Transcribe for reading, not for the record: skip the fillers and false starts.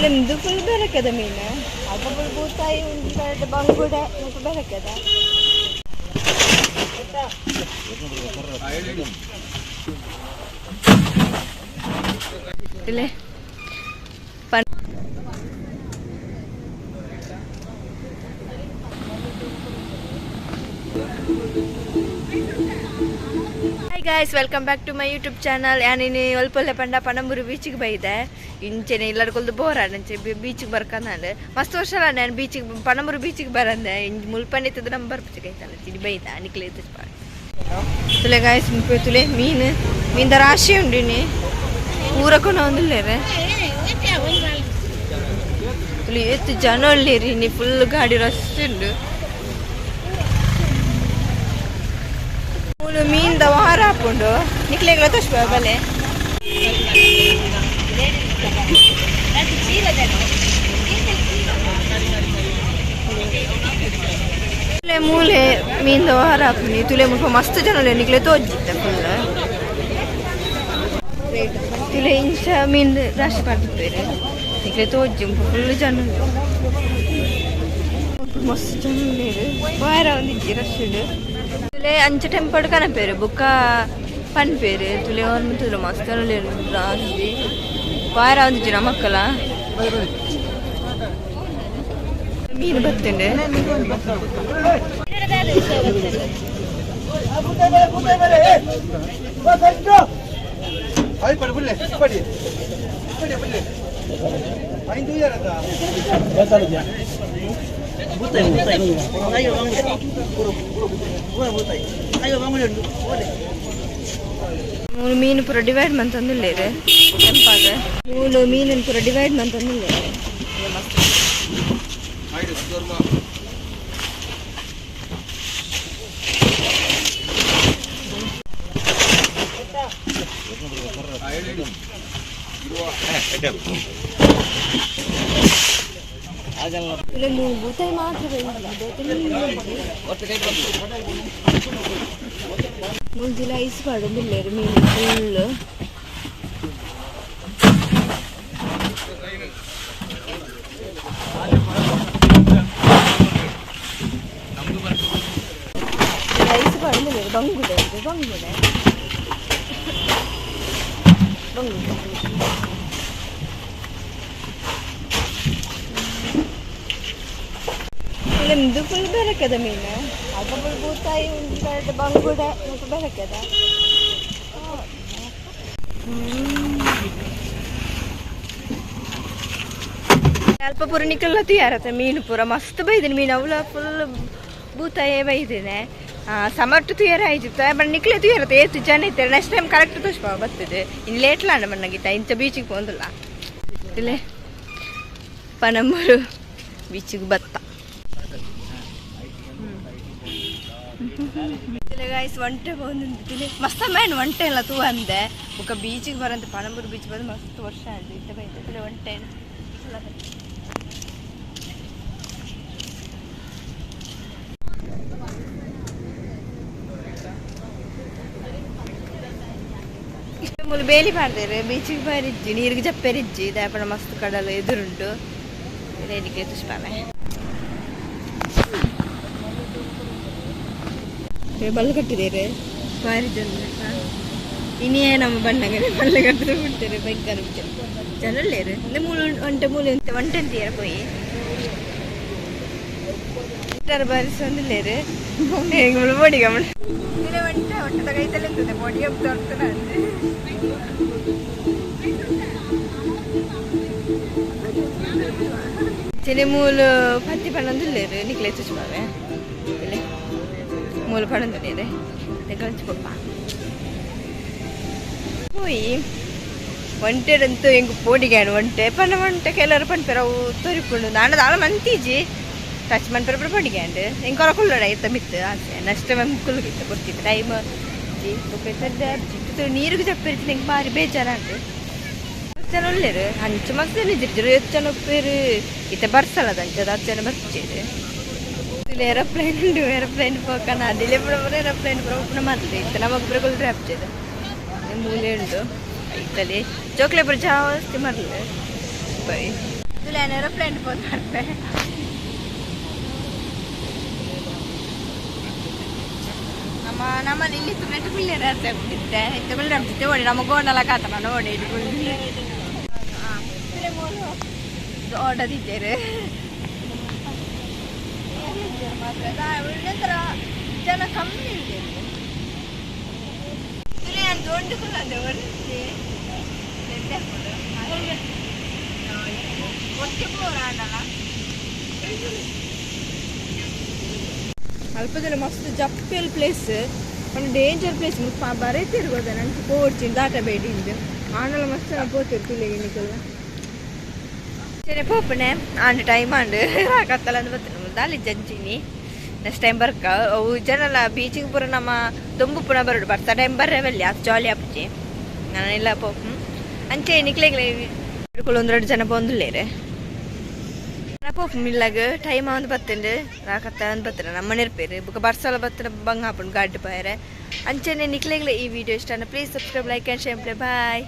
ನಿಮ್ದು ಫುಲ್ ಬೆರಕದ ಮೀನು. ಅಲ್ಪ ಫುಲ್ ಬೂತಾಯಿ ಉಂಡು, ಬಂಗುಡೆ ಮುಲ್ಪ ಬೆರಕದ. ಇಲ್ಲೇ. Hi guys, welcome back to my YouTube channel. ಯಾನಿನಿ ಒಲ್ಪೊಲ್ಲೆ ಪಂಡ ಪಣಂಬೂರು ಬೀಚಿಗೆ ಬೈದೆ. ಇಂಚೆನೆ ಇಲ್ಲಡ್ಕೊಲ್ದು ಬೋರ್ ಅಂಚೆ ಬೀಚಿಗೆ ಬರ್ಕಂದಾಂಡ್. ಮಸ್ತ್ ವರ್ಷ ನಾನು ಬೀಚಿಗೆ, ಪಣಂಬೂರು ಬೀಚಿಗೆ ಬರಂದೆ. ಇಂಚ್ ಮುಲ್ಪನೆ ಇತ್ತದ ನಮ್ಮ ಬರ್ಪುಜಿ ಐತಲ್ಲ. ತಿಡಿ ಬೈದ ನಿಕ್ಲೆ ಇತ್ತು. ತುಲೆ ಗಾಯ್ಸ್, ತುಲೆ ಮೀನು, ಮೀನ್ದ ರಾಶಿ ಉಂಡು. ಇನಿ ಊರ ಒಂದಿಲ್ಲೇರೆ. ತುಲೆ ಏತ್ ಜನ ಉಳ್ಳೇರಿ. ಇನಿ ಫುಲ್ ಗಾಡಿ ರಶ್ ಉಂಡು. ಮೂಲು ಮೀನ್ದ ವಾರ ಹಾಪುಂಡು. ನಿಕ್ಲೆಗ್ಲ ತೋಷ್ಪ ಬಲೆ. ತುಲೆ ಮೂಲೆ ಮೀನ್ದ ವಾರ ಹಾಪುನಿ. ತುಲೆ ಮುಲ್ಪ ಮಸ್ತ್ ಜನ ಉಲ್ಲೆರ್. ನಿಕ್ಲೆ ತೋಜಿತ್ತ ಫುಲ್. ತುಲೆ ಇಂಚ ಮೀನ್ ರಾಶಿ ಪಾಡ್ದಿಪ್ಪೆರ್. ನಿಕ್ಲೆ ತೋಜಿ, ಮುಲ್ಪ ಫುಲ್ ಜನ ಉಲ್ಲೆರ್. ಮುಲ್ಪ ಮಸ್ತ್ ಜನ ಉಲ್ಲೆರ್. ವಾರ ಒಂದಿಜ್ಜಿ ರಶ್. ತುಲೆ ಅಂಚ ಟೆಂಪೋಡು ಕನಪೇರು ಬೊಕ್ಕ ಪನ್ಪೇರು. ತುಲೆ ಅವ್ರ ತುಲೆ ಮಸ್ತ್ ಉಲ್ಲೆರ್. ರಾಶಿ ವಾರ ಒಂದಿಜ್ಜಿ ನಮಕ್ಕಲ. ಮೀನು ಬತ್ತುಂಡು. ಮೂಲು ಮೀನು ಪೂರ ಡಿವೈಡ್ ಮಂತೊಂದುಲ್ಲೆರ್ ಕೆಂಪಾಗ. ಮೂಲು ಮೀನುನ್ ಪೂರ ಡಿವೈಡ್ ಮಂತೊಂದುಲ್ಲೆರ್ ಮಸ್ತ್. ಇಲ್ಲಿ ಮೂರು ಬೂತಾಯಿ ಮಾತ್ರ ಬೈದಿಲ್ಲ, ಬೇತೆ ಮೀನು ಇಜ್ಜಿ. ಮೂಲ್ದಿಲ ಐಸ್ ಪಾಡೊಂದುಲ್ಲೆರ್ ಮೀನು ಫುಲ್. ಐಸ್ ಪಾಡೊಂದುಲ್ಲೆರ್. ಬಂಗುಡೆ ಇದು, ಬಂಗುಡೆ, ಬಂಗುಡೆ. ನಿಮ್ದು ಫುಲ್ ಬೆರಕದ ಮೀನು. ಅಲ್ಪ ಫುಲ್ ಬೂತಾಯಿ ಉಂಡು, ಬಂಗುಡೆ ಮುಲ್ಪ ಬೆರಕದ. ಅಲ್ಪ ಪೂರ ನಿಕಲ್ಲ ತಯಾರತ್ತ ಮೀನು ಪೂರ ಮಸ್ತ್ ಬೈದಿನಿ. ಮೀನು ಅವಲ ಫುಲ್ ಬೂತಾಯೇ ಬೈದಿನಿ. ಸಮರ್ಟು ತಯಾರ ಆಯ್ತು ಬಟ್ ನಿಕ್ಲೆ ತಯಾರತ್ತೆ. ಏತು ಜನ ಇತ್ತಾರೆ. ನೆಕ್ಸ್ಟ್ ಟೈಮ್ ಕರೆಕ್ಟ್ ತೋಷ್ಪ ಬರ್ತದೆ. ಇನ್ನು ಲೇಟ್ ಲಾಂಡ ಮಣ್ಣಗಿತ್ತ ಇಂಚ ಬೀಚಿಗೆ ಪೋಂದಿಲ್ಲ. ಇಲ್ಲೇ ಪನಂಬೂರು ಬೀಚಿಗೆ ಬತ್ತ. ಗಾಯ್ಸ್, ಒಂಟೆ ಬಂದಿದ್ದೀನಿ. ಮಸ್ತ್ ಮೇನ್ ಒಂಟೆ ಎಲ್ಲ ತೂ ಅಂದೆ. ಬೊಕ್ಕ ಬೀಚಿಗೆ ಬರಂತೆ. ಪಣಂಬೂರು ಬೀಚ್ ಬಂದು ಮಸ್ತ್ ವರ್ಷ ಆಯ್ತು. ಇತ್ತೆ ಬೈತೆ ಒಂಟೆ. ಮೂಲು ಬೇಲಿ ಪಾಡ್ದೇರು. ಬೀಚಿಗೆ ಬಾರಿಜ್ಜಿ, ನೀರಿಗೆ ಜಪ್ಪೆರಿಜ್ಜಿ. ದಾಪಣ ಮಸ್ತ್ ಕಡಲು ಎದುರುಂಟು. ರೇಡಿಗೆ ತುಷ್ಪಾಮೆ ಬಲ್ಲು ಕಟ್ಟಿದ್ದೀರಿ ಬಾರಿ ಜನ. ಇನಿಯೇ ನಮ್ಮ ಬಣ್ಣಗೆ ಬಲ್ಲು ಕಟ್ಟಿದ್ರೆ ಬಿಡ್ತಾರೆ. ಭಯಂಕರ ಜನಲ್ಲೇರು ಅಂದ್ರೆ ಮೂಲು ಒಂಟೆ, ಮೂಲೆ ಅಂತ ಒಂಟೆ ಅಂತೀರ ಪೋಯಿ ಬಾರಿಸೊಂದಿಲ್ಲೇರು. ಬೋಡಿ ಗಮನ ಒಂಟೆ ಒಂಟೆದ ಕೈತಲ್ಲಿ ಇರ್ತದೆ. ಬಾಡಿ ತೋರ್ತದೆ. ಚೆನೆ ಮೂಲು ಪತ್ತಿ ಪಣ್ಣೊಂದುಲ್ಲೇರು. ನಿಕ್ಲೆ ತುಚ್ಪಾವೆ. ಇಲ್ಲಿ ಮೂಲು ಪಣ್ಣೊಂದುಲ್ಲೇರು. ನೆಗಂಚು ಪಪ್ಪ ಪೋಯಿ ಒಂಟೆಡಂತೂ ಎಂಕ್ ಪೋಡಿಗ್ಯಾನ್. ಒಂಟೆ ಪಂಡ ಒಂಟೆ ಕೆಲವರು ಪನ್ಪೆರ್, ಅವು ತೋರಿಪುಂಡು. ನಾನ ದಾಲ ಮಂತಿಜಿ. ಟಚ್ ಮನ್ಪೆರೆ ಪೂರ ಪೋಡಿಗ್ಯಾಂಡ್. ಎಂಕ್ ಒರ ಕುಲ್ಲೊಡ ಐತ ಮಿತ್ತ್ ಆಸೆ. ನೆಕ್ಸ್ಟ್ ಟೈಮ್ ಕುಲ್ಲುಗಿತ್ತ ಕೊಡ್ತಿತ್ತು. ಟೈಮ್ ಇಜ್ಜಿ. ಬೊಕ್ಕ ಇತ್ತೆ ನೀರುಗು ಜಪ್ಪೆರ್. ಎಂಕ್ ಬಾರಿ ಬೇಜಾರಾಂಡ್. ಜನ ಉಲ್ಲೆರ್. ಅಂಚ ಮಸ್ತ್ ಜನ ಇಜ್ಜೆರ್, ಏತ್ ಜನ ಉಪ್ಪೆರ್. ಇತ್ತೆ ಬರ್ಸಲದ ಅಂಚ ದಾತ್ ಜನ ಬರ್ಪುಜೆರ್. ಇಲ್ಲಿ ಏರೋಪ್ಲೇನ್ ಉಂಡು. ಏರೋಪ್ಲೇನ್ ಪೋಕನ ಅದಿಲೆ ಪೂರ ಏರೋಪ್ಲೇನ್ ಪೂರ ಉಪ್ಪುನ ಮಲ್ದೆ. ಇತ್ತೆ ನಮಕ್ ಪೂರ ಕುಲ್ರೆ ಆಪುಜೆರ್. ಮೂಲೆ ಉಂಡು. ಐತಲೆ ಜೋಕ್ಲೆ ಪೂರ ಜಾಸ್ತಿ ಮರ್ಲ್ ಬೈ. ತುಲೆ ಏರೋಪ್ಲೇನ್ ಪೋದು ಬರ್ಪೆ. ನಮ್ಮ ನಮ್ಮಲ್ಲಿ ಇಲ್ಲಿ ತುಲೆಟ್ ಕುಲ್ಲೇರ ಇತ್ತೆ ಇತ್ತೆ ಕುಲ್ಲೆ ಇತ್ತೆ ಓಡಿ ನಮ್ಮ ಗೋಂಡಲ ಕಾತನ ನೋಡಿ ಓಡದಿದ್ದೇರು ಮಾತ್ರ ಜನ ಕಮ್ಮಿ ಇದೆ. ತುಲೆ ದೊಡ್ಡ ಕುಲ್ಲದೆ ಒರ್ತಿ ಒಟ್ಟಿ ಪೋರಾಂಡಲ. ಅಲ್ಪದಲ್ಲ ಮಸ್ತ್ ಜಪ್ಪೆಲ್ ಪ್ಲೇಸ್, ಒಂದು ಡೇಂಜರ್ ಪ್ಲೇಸ್. ಮುಲ್ಪ ಬರೈತಿರ್ಬೋದ ನಂಗೆ ಪೋಡ್ಚಿನ ದಾಟ ಬೇಡಿ ಇಂದು ಆಂಡಲ ಮಸ್ತ್ ಪೋತಿರು ತುಲೆಗೆ ನಿಕಲ್ಲ. ಸರಿ ಪೋಪಣೆ ಆಂಡ್ ಟೈಮ್ ಆಂಡ್ ಕತ್ತಲ ಅಂದ್ ಬರ್ತೇನೆ ದಾಲಿ ಜಂಚಿನಿ. ನೆಕ್ಸ್ಟ್ ಟೈಮ್ ಬರ್ಕ ಅವು ಜನಲ ಬೀಚಿಗೆ ಪೂರ ನಮ್ಮ ದೊಂಬು ಪುನ ಬರೋಡು ಬರ್ತಾ ಟೈಮ್ ಬರ್ರೆ ಬಲ್ಲಿ ಅದು ಜಾಲಿ ಆಪುಜಿ. ನಾನೆಲ್ಲ ಪೋಪು ಅಂಚೆ ನಿಕ್ಲೆಗ್ಲೆ ಒಂದೆರಡು ಜನ ಪೋಂದುಲ್ಲೇರೆ ಪೋಪು ಮಿಲ್ಲಾಗ ಟೈಮ್ ಆವಂದು ಬತ್ತಂಡು ರಾಕತ್ತ ಅಂದ್ ಬತ್ತನ ನಮ್ಮ ನೆರ್ಪೇರು ಬುಕ್ಕ ಬರ್ಸಲ ಬತ್ತನ ಬಂಗ ಹಾಪುಂಡು ಗಾಡಿ ಪಾಯರೆ. ಅಂಚೆನೆ ನಿಕ್ಲೆಗ್ಲೆ ಈ ವಿಡಿಯೋ ಇಷ್ಟ please subscribe, like and share. Bye.